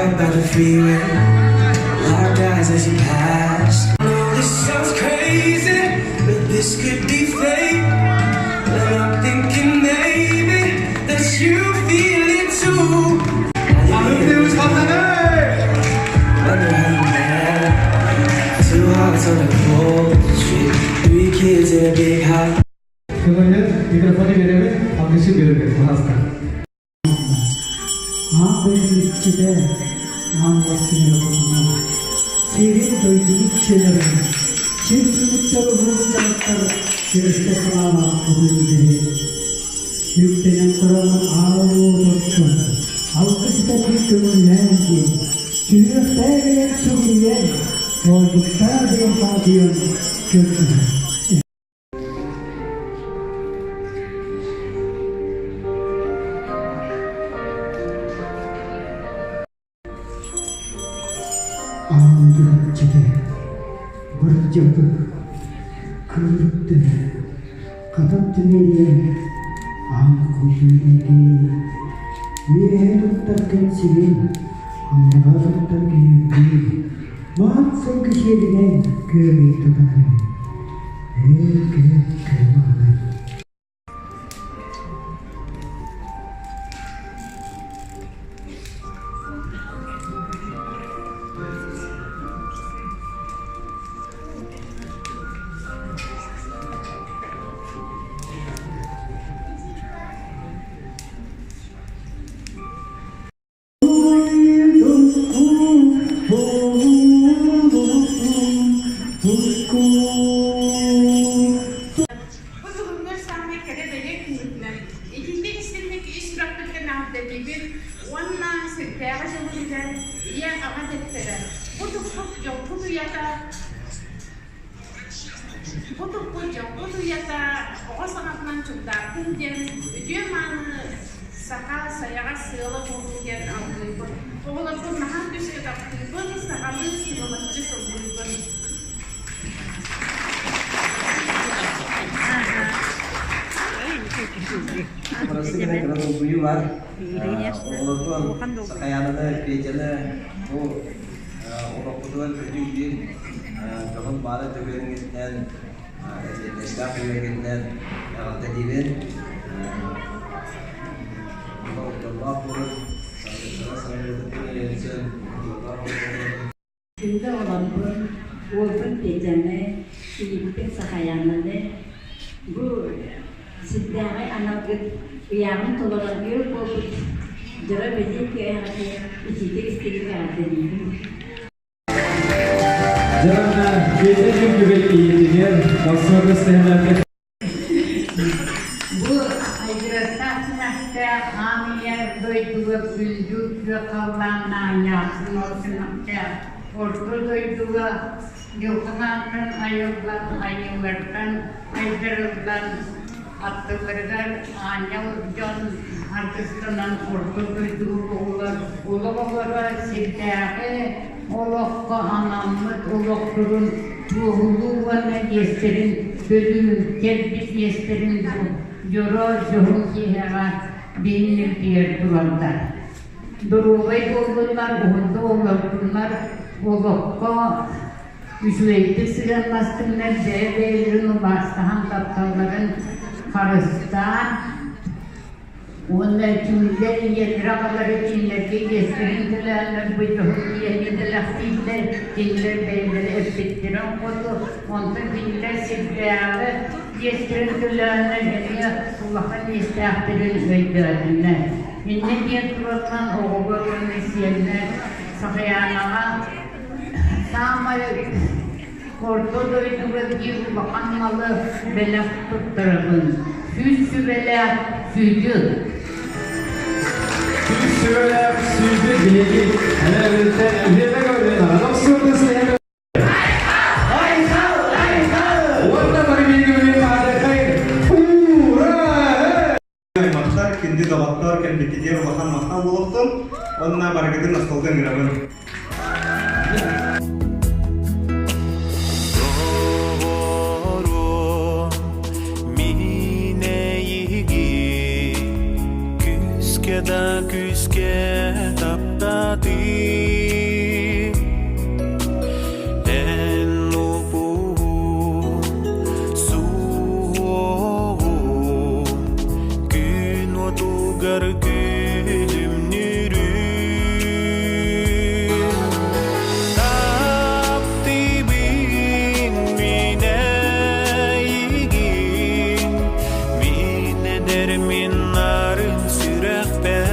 Parked by the freeway, locked eyes as you pass. I know this sounds crazy, but this could be fate. And I'm thinking maybe that you feel it too. Wonder how you met. Two hearts on a cold street, three kids in a big house. Көҥүллэр микрофону биэрэбит, алгысы биэрэбит, пожалуйста. Аан дойду иччитэ, аан бастыҥа буолла. Сирин дойдуну иччилэрэ, сир түмүктэр уһун дьарыктар кэрискэ санаалаах көтөллөрү. Үктэнэн туран аал уотуттан, алгыс этэрбит көҥүллээн диэн, сүһүөхтээх эйэн сүгүрүйэн, хоойдуктаах диэн хаатыйан көрдүһэр. Аан дьүһүнчэтэ, бырдьабыт, кыырыктыһа, хатан тимириэ, аан кутуйдуу, үөһэ туттар кэнсибин, андаҕа туттар киһиргии, маат сылгы сиэлинэн күөмэй тутан Ээ, кыра Бу бүгүҥҥү саамай кэрэ бэлиэ күммүтүнэн итинник истиҥник ис сүрэхпиттэн эҕэрдэлиибин уонна сирдээҕи дьолу ийэ аҕа дэттэрэ бу туппут дьолбут уйата бу туппут дьолбут уйата оҕо саҥатынан чугдаардын диэн үтүө мааны саха сайаҕас сыала буоллун диэн алгыыбын. Оҕолорбун наһаа күүскэ таптыыбын, сахалыы сырылаччы сыллыыбын. Просто гына кыра долгуйуу бар. Оҕолорбун Сахаянаны, Петяны бу олохпутугар күнү биир дьоһун баара түгэҥҥитинэн, эппиэтинэстээх түгэҥҥитинэн эҕэрдэлиибин. Дьоллоох буолун, саргы Күндү оҕолорбун, уолбун Петяны, кийииппин Сахаянаны бу сирдээҕи аналгыт ыйааҕын толорон үөр буолбут дьоро бэлиэ киэһэҕитин итиитик истиҥник эҕэрдэлиибин. Дьэ, Петя күн ийэтигэр Досуога сыһыаннаах Бу айгырастаах симэхтээх аан ийэ дойдуга күндү күөх халлааннаах ньаассын ол симэхтээх орто дойдуга дьылҕанааттан айыллан айыылартан айдарыллан аттыларыгар аанньал дьон аргыстанан орто дойдуга буолар олох олоро сирдээҕи олоххо анаммыт олохторун туоһулуу уонна иэстэрин төлүү кэлбит иэстэрин дьоро дьоһун киэһэҕэ биһиннирдигэр тураллар. Доруобай буоллуннар, уһуннук олордуннар, олоххо үчүгэйдик сыһыаннастыннар, бэйэ-бэйэлэрин убаастаһан тапталларын харыстаан Уонна кинилэр ийэлэрэ аҕалара кинилэргэ иэстэрин төлөөннөр бу дьоһун ийэни бэлэхтииллэр, кинилэр бэйэлэрэ эппиттэрин хоту, онтон кинилэр сирдээҕи иэстэрин төлөөннөр эмиэ улахан иэстээхтэрин өйдөөтүннэр. Инньэ диэн турартан оҕолор уонна сиэннэр Сахаянаҕа саамай Орто дойдуга биир улахан малы бэлэх туттарабын. Сүүс сүбэлээх сүүдү. Сүүс сүбэлээх сүүдү биһиги элэбиттэн үһүөмэ көрүн аҕам суотас Айхал! Айхал! Уонна бары бииргэ үлэ хаадырхайын! Ура! Аймахтар, күндү доҕоттор, кэлбиккитигэр улахан махтал буолуохтун уонна барыгытын остуолга ыҥырабын. Доҕорум, мин эйигин күүскэ да күүскэ таптатыы Эн уһун суоҕун күн уотугар күлүмнүүрүн Таптыыбын мин эйигин мин эдэрмин нарын сүрэхпэр.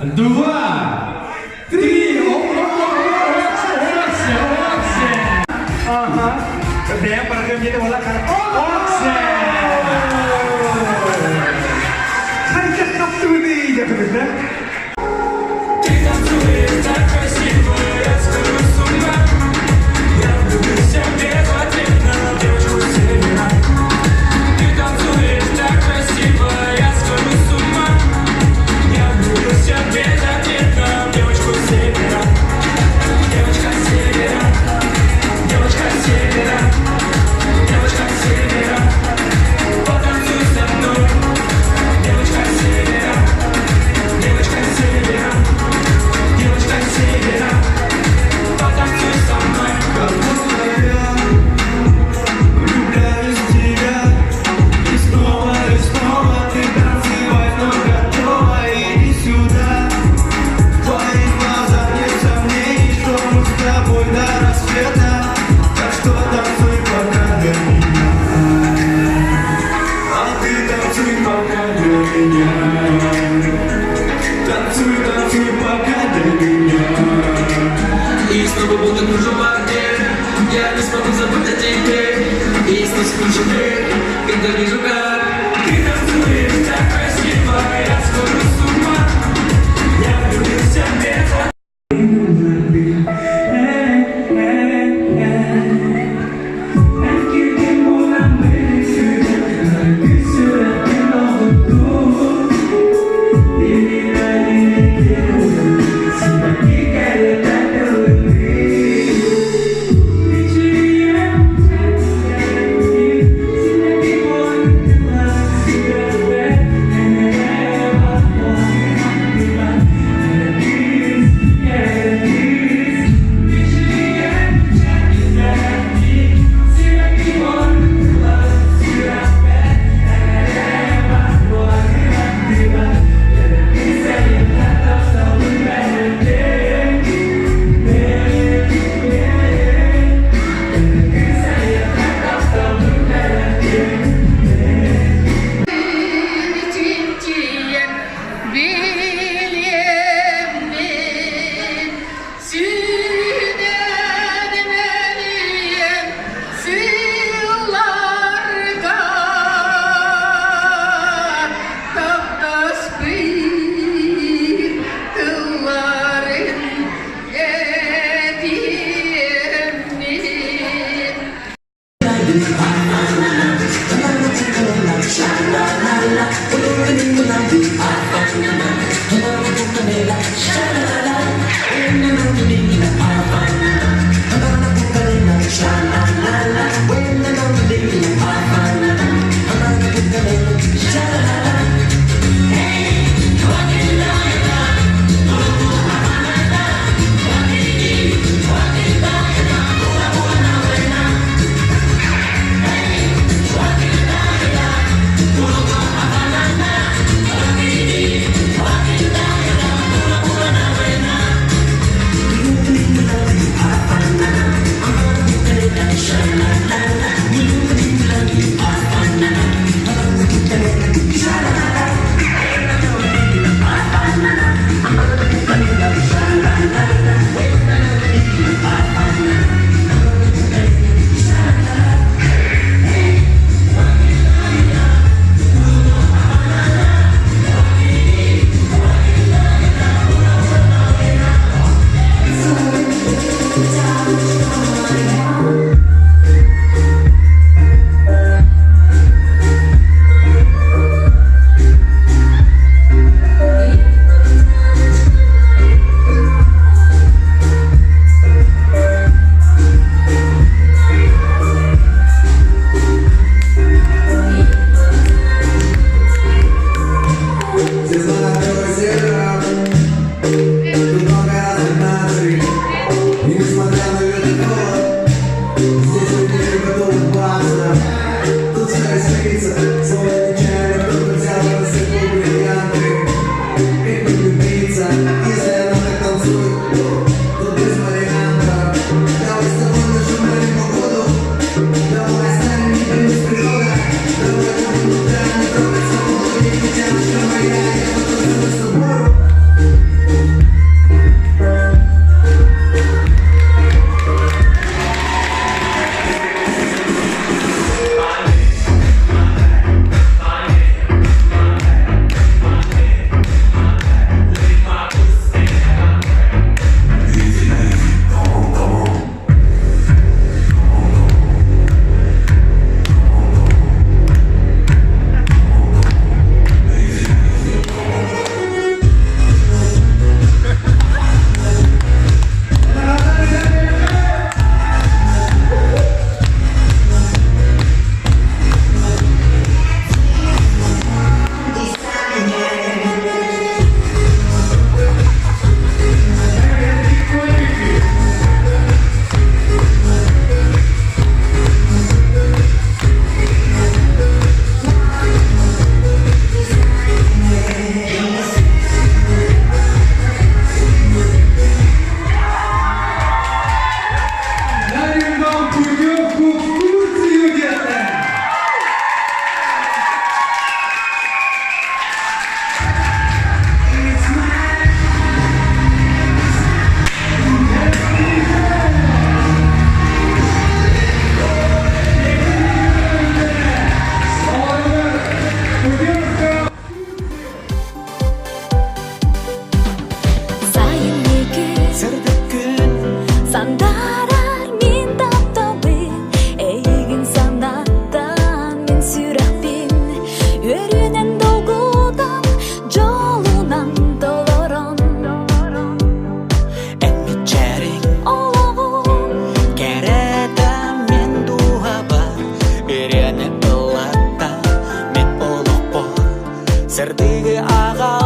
Два, три! Ага. Бэйэм барахым диэн уола Оксе! Хайдах хаптыбыный деп да? Ты танцуешь так красиво, я схожу с ума. Я влюбился безответно в девочку севера. Ты танцуешь так красиво, я схожу с ума. Я влюбился безответно в девочку севера. Девочка севера, девочка севера, девочка севера. Потанцуй со мной. Девочка севера, девочка севера, девочка севера. Потанцуй со мной. Как будто я влюбляюсь в тебя. И снова ты танцевать, но готова, иди сюда. В твоих глазах нет сомнений, что мы с тобой до рассвета. Так что танцуй пока для меня. А ты танцуй пока для меня. Танцуй, танцуй пока для меня. И снова буду кружу в огне. Я не смогу забыть о тебе. И снова кружу дверь, когда вижу, как ты танцуешь так красиво, я схожу с ума. Я влюбился без. Сырдыгы аҕа.